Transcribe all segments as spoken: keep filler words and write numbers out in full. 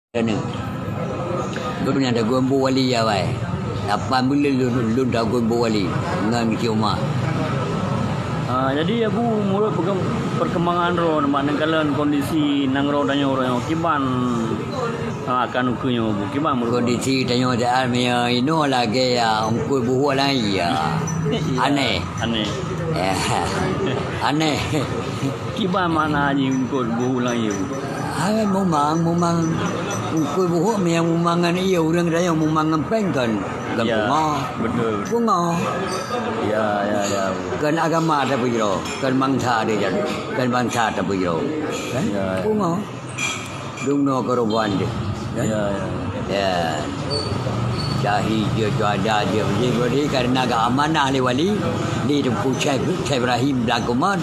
Keuneuk. Gobnyan tagun bu wali awai. Lapan buleuen lôn, lôn tagun bu wali ngon Cik Umar. Ah, jadi Abu, meunurot perkem-, perkembangan droe nibak neukalon kondisi nanggroe tanyoe uroe nyoe, kiban, ah, akan ukeue nyoe, Abu? Kiban meunurot? Kondisi tanyoe saat meunyoe inoe lagèe, ah, eungkôt buhok lam ié. Iya. Aneh. Aneh. Ya. Aneh. Kiban makna jih eungkôt buhok lam ié, Abu? Hai, mumang, mumang eungkôt buhok meunyoe mumang ngon ié, ureueng tanyoe mumang ngon péng kon, kon Ya, beutôi, beutôi. Pungo. Ya, ya, ya. Kon agama tapeujroe, kon bansa tapeujroe, kon bansa tapeujroe. Kan? Ya, ya. Pungo. Dum noe keureubeuen deh. Kan? Ya, ya. Ya. Syahi je, syuhada je. Jadi, jadi karena geuamanah lé wali, di Teungku Syekh, Syekh Ibrahim Blang Kuman.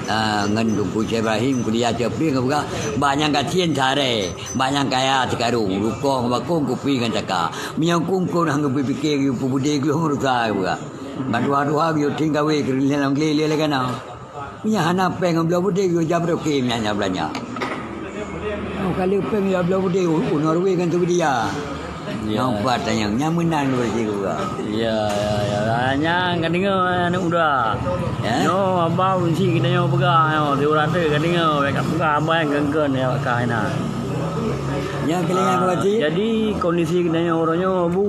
Ah, ngon Teungku Syekh Ibrahim kuliah Ceupreh geupeugah, "Bah nyang gasien saré, bah nyang kaya sikarong, rukong, bakong, kupi ngon caka. Meunyoe kungkon hana geupike, geupeubude, geulhong rusa," geupeugah. Ban tuha-tuha geuyue ting kawé keu lam glé lé lagèe na. Meunyoe hana péng ngon bloe beudé, geuyue jak beudôh kém nyan, nyan beulanja. Oh, ka lheueh péng jak bloe beudé, u, u Norway ngon Swedia. Ya. Nyang pat tanyong, nyan meunan ureueng siguga. Ya, ya, ya. Nyan ka deungoe aneuk muda. Ya? Nyoe haba ureueng chik geutanyoe peugah nyoe, siuroe teuk ka deungoe, bèk ka peugah haba nyang kön-kön, ya, ka inan. Nyan keuliang Ah, berarti? Jadi kondisi geutanyoe uroe nyoe, Bu,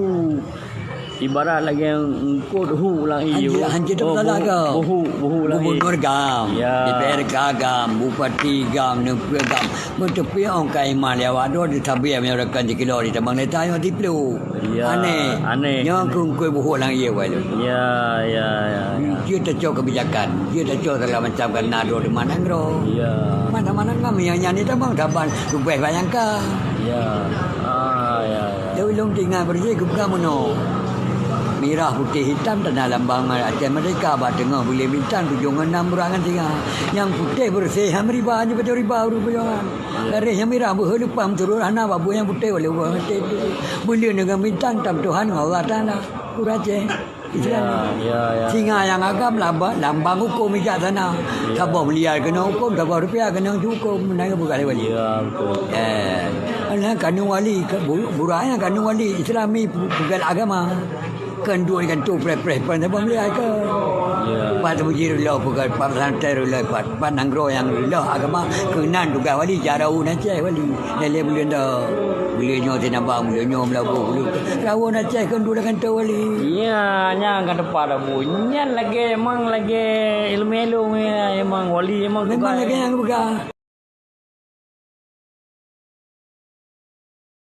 ibarat lagèe eungkôt hu lam ié. Hanjeuet, hanjeuet Oh, teupeutala buhu-, ka? buhu, buhu lam ié. Gubernur GAM, Ya. DPRK GAM, bupati GAM, neupeu GAM. Meuteupeue ong ka iman lé awak droe di Tabie meunyoe rakan jikilo di Tabang Leta nyoe siploh. Ya, Aneh. aneh, Nyoe aneh. keu eungkôt buhok lam ié wai lôn. Ya, ya, ya, ya. Jeuet tacok kebijakan, jeuet tacok segala macam karena droe di mana nanggroe. Ya. Mana-mana ngam nyang nyan di Tabang Taban leubeh bayangkan. Ya. Ah, ya, ya. Lôn, lôn teuingat beureuji geupeugah meunoe. Mirah putéh hitam tanda lambang Aceh Merdeka bak teungoh buleuen bintang tujoh ngon nam burak ngon singa. Nyang putéh beureuséh han riba, nyoe pajoh riba ureueng peujuangan. Garéh nyang mirah beuhe leupah meuturot hana bak buet nyang putéh walau buet maté. Buleuen deungon bintang tam Tuhan ngon Allah Taala. Ureueng Aceh. Islam. Ya, ya, ya. Singa nyang agam laba-, lambang huköm bijaksana. Ya. Saboh miliar keunong huköm, saboh rupiah keunong huköm, meunan geupeugah lé wali. Ya, betul. Eh, ana kanun wali, ke bu-, burak nyan kanun wali Islami pu-, peugét agama. Kon duek di kantô preh-preh, pan saboh miliar ke. Ya. Pat teumeuji reuloh peugét, pat pesantren reuloh, pat, pat nanggroe nyang reuloh agama, keunan tugaih wali, jak rawon Aceh wali. Lé-lé buleuen dah. Buleuen nyoe Sinabang, buleuen nyoe Meulaboh, buleuen rawon Aceh kon duek di kantô wali. Ya, nyan ka teupah dah bu. Nyan lagèe, emang lagèe ileumèe lôn, ya, emang wali, emang Memang tugaih. lagèe nyang peugah.